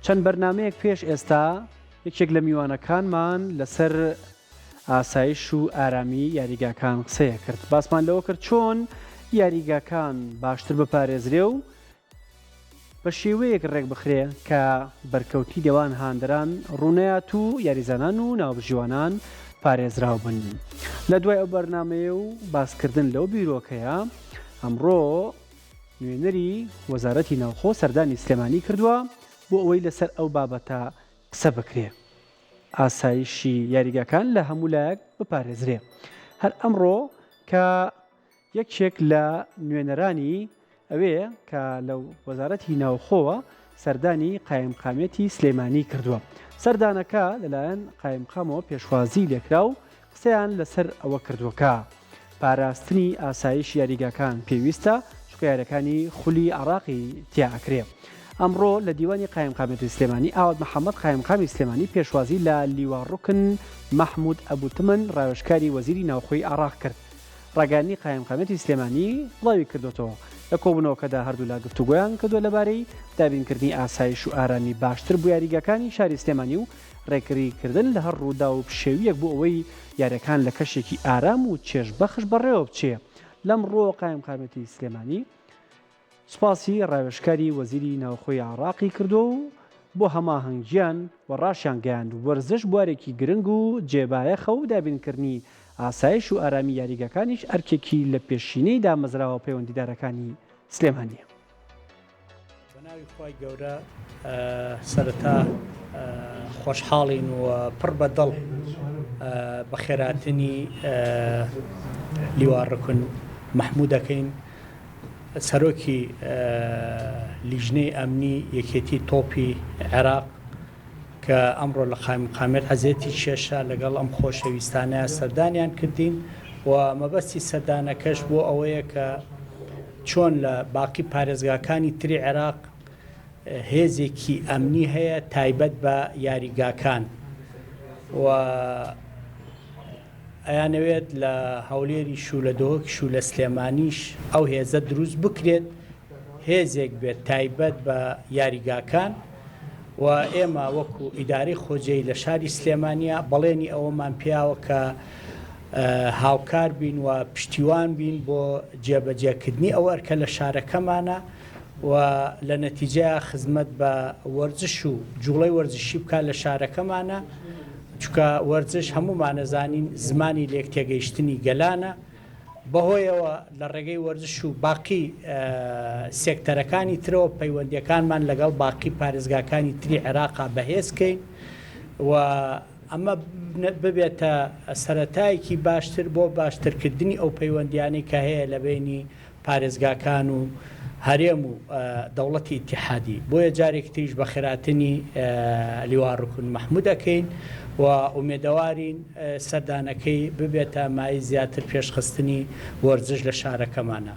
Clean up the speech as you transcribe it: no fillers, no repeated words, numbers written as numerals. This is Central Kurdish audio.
چەند بەرنامەیەک پێش ئێستا یەکێک لە میوانەکانمان لەسەر ئاسایش و ئارامی یاریگاکان قسەیە کرد. باسمان لەوە کرد چۆن یاریگاکان باشتر بپارێزرێ و بە شێوەیەک ڕێکبخرێ کە بەرکەوتنی نێوان هاندەران ڕوونەیات و یاریزانان و ناوبژیوانان پارێزراو بن. لە دوای ئەو بەرنامەیە و باسکردن لەو بیرۆکەیە، ئەمڕۆ نوێنەری وەزارەتی ناوخۆ سەردانی سلێمانی کردووە بۆ ئەوەی لەسەر ئەو بابەتە قسە بکرێ. ئاسایشی یاریگاکان لە هەموو لایەک بپارێزرێ. هەر ئەمڕۆ کە یەکێک لە نوێنەرانی ئەوێ کە لە وەزارەتی ناوخۆوە سەردانی قایمقامیەتی سلێمانی کردووە. سەردانەکە لەلایەن قایمقامەوە پێشوازی لێکرا و قسەیان لەسەر ئەوە کردووە کە پاراستنی ئاسایشی یاریگاکان پێویستە چونکە یاریەکانی خولی عێراقی تیا ئەکرێ. ئەمڕۆ لە دیوانی قایمقامیەتی سلێمانی ئاوات محەمەد قایمقامی سلێمانی پێشوازی لە لیوا ڕوکن مەحمود ئەبوتمن ڕاوێژکاری وەزیری ناوخۆی عێراق کرد. ڕاگەیاندنی قایمقامیەتی سلێمانی بڵاوی کردۆتەوە، لە کۆبوونەوەکەدا هەردوولا گفتوگۆیان کردووە لەبارەی دابینکردنی ئاسایش و ئارامی باشتر بۆ یاریگاکانی شاری سلێمانی و ڕێگریکردن لە هەر ڕووداو و پشێوییەک بۆ ئەوەی یارییەکان لە کەشێکی ئارام و چێژبەخش بەڕێوەبچێ. لەم ڕووەوە قایمقامیەتی سلێمانی سوپاسی ڕاوێژکاری وەزیری ناوخۆی عێراقی کردووە و بۆ هەماهەنگییان و ڕاشیانگەیاند وەرزش بوارێکی گرنگ و جێبایەخە و دابینکردنی ئاسایش و ئارامی یاریگاکانیش ئەرکێکی لە پێشینەی دامەزراوە پەیوەندیدارەکانی سلێمانییە. بە ناوی خوای گەورە سەرەتا خۆشحاڵین و پڕ بە دڵ بەخێراتنی لیوا ڕکن مەحموود دەکەین سەرۆکی لیژنەی ئەمنی یەکێتی تۆپی عێراق کە ئەمڕۆ لە قایمقامیەت عەزێتی کێشا لەگەڵ ئەم خۆشەویستانە سەردانیان کردین و مەبەستی سەردانەکەش بۆ ئەوەیە کە چۆن لە باقی پارێزگاکانی تری عێراق هێزێکی ئەمنی هەیە تایبەت بە یاریگاکان و ئەیانەوێت لە هەولێریش و لە دهۆکیش و لە سلێمانیش ئەو هێزە دروست بکرێت هێزێک بێت تایبەت بە یاریگاکان و ئێمە وەکو ئیدارەی خۆجێی لە شاری سلێمانیا بەڵێنی ئەوەمان پیاوە کە هاوکار بین و پشتیوان بین بۆ جێبەجێکردنی ئەو ئەرکە لە شارەکەمانە و لە نەتیجەیا خزمەت بە وەرزش و جوڵەی وەرزشی بکات لە شارەکەمانە چونکە وەرزش هەموومان ئەزانین زمانی لێکتێگەیشتنی گەلانە بەهۆیەوە لە ڕێگەی وەرزش و باقی سێکتەرەکانی ترەوە پەیوەندیەکانمان لەگەڵ باقی پارێزگاکانی تری عێراقا بەهێز کەین و ئەمە ببێتە سەرەتایەکی باشتر بۆ باشترکردنی ئەو پەیوەندیانەی کە هەیە لە بەینی پارێزگاکان و هەرێم و دەوڵەتی ئیتیحادی، بۆیە جارێکی تریش بەخێرهاتنی لیوا ڕوکن مەحمود ئەکەین و ئومێدەوارین سەردانەکەی ببێتە مایەی زیاتر پێشخستنی وەرزش لە شارەکەمانا.